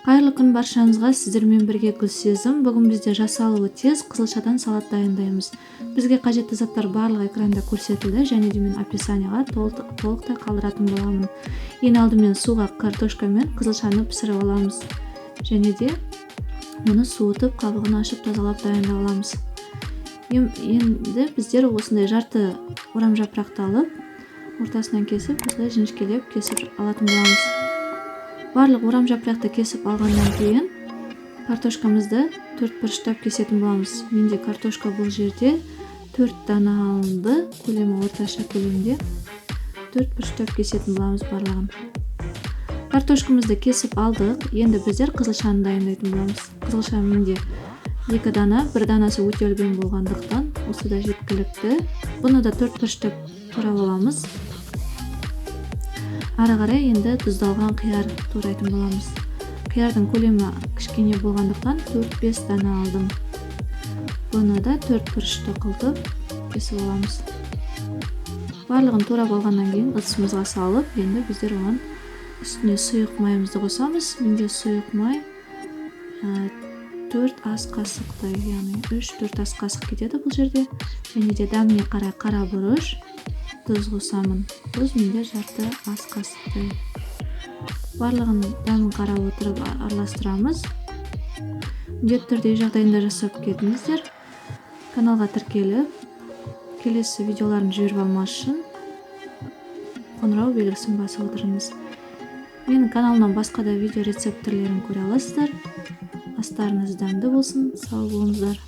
Қайырлы күн баршаңызға, сіздермен бірге Гүлсезім. Бүгін бізде жасалуы тез қызылшадан салат дайындаймыз. Бізге қажетті заттар барлығы экранда көрсетілді және де мен описанияға толықтай қалдыратын боламын. Ең алдымен суға картошка мен қызылшаны пісіріп аламыз. Және де мұны суытып, қабығын ашып, тазалап дайындап аламыз. Енді біздер осындай жарты орам жапырақты алып, ортасынан кесіп, осылай жіңішкелеп кесіп алатын боламыз. Барлық орам жапырақты кесіп алғаннан кейін картошкамызды төрт бұрыштап кесетін боламыз. Менде картошка бұл жерде 4 дана алынды, көлемі орташа көлемде. Төрт бұрыштап кесетін боламыз барлығын. Картошкамызды кесіп алдық. Енді біздер қызылшаны дайындайтын боламыз. Қызылша менде 2 дана, бір данасы өте үлкен болғандықтан осы да жеткілікті. Бұны да төрт бұрыштап турап аламыз. Ары қарай енді тұздалған қияр турайтын боламыз. Қиярдың көлемі кішкене болғандықтан 4-5 дана алдым. Бұны да төрт бұрышты қылтып кесіп аламыз. Барлығын турап алғаннан кейін ыдысымызға салып, енді біздер оған үстіне сұйық майымызды қосамыз. Менде сұйық май 4 ас қасықтай, яғни 3-4 ас қасық кетеді бұл жерде. Және де дәміне қарай қара бұрыш, тұз қосамын. Тұз менде жарты ас қасықтай. Барлығын дәмін қарап отырып араластырамыз. Міндетті түрде үй жағдайында жасап кетіңіздер. Каналға тіркеліп, келесі видеоларын жіберіп алмас үшін қоңырау белгісін басып отырыңыз. Менің каналымнан басқа да видео рецепт түрлерін көре аласыздар. Астарыңыз дәмді болсын, сау болыңыздар.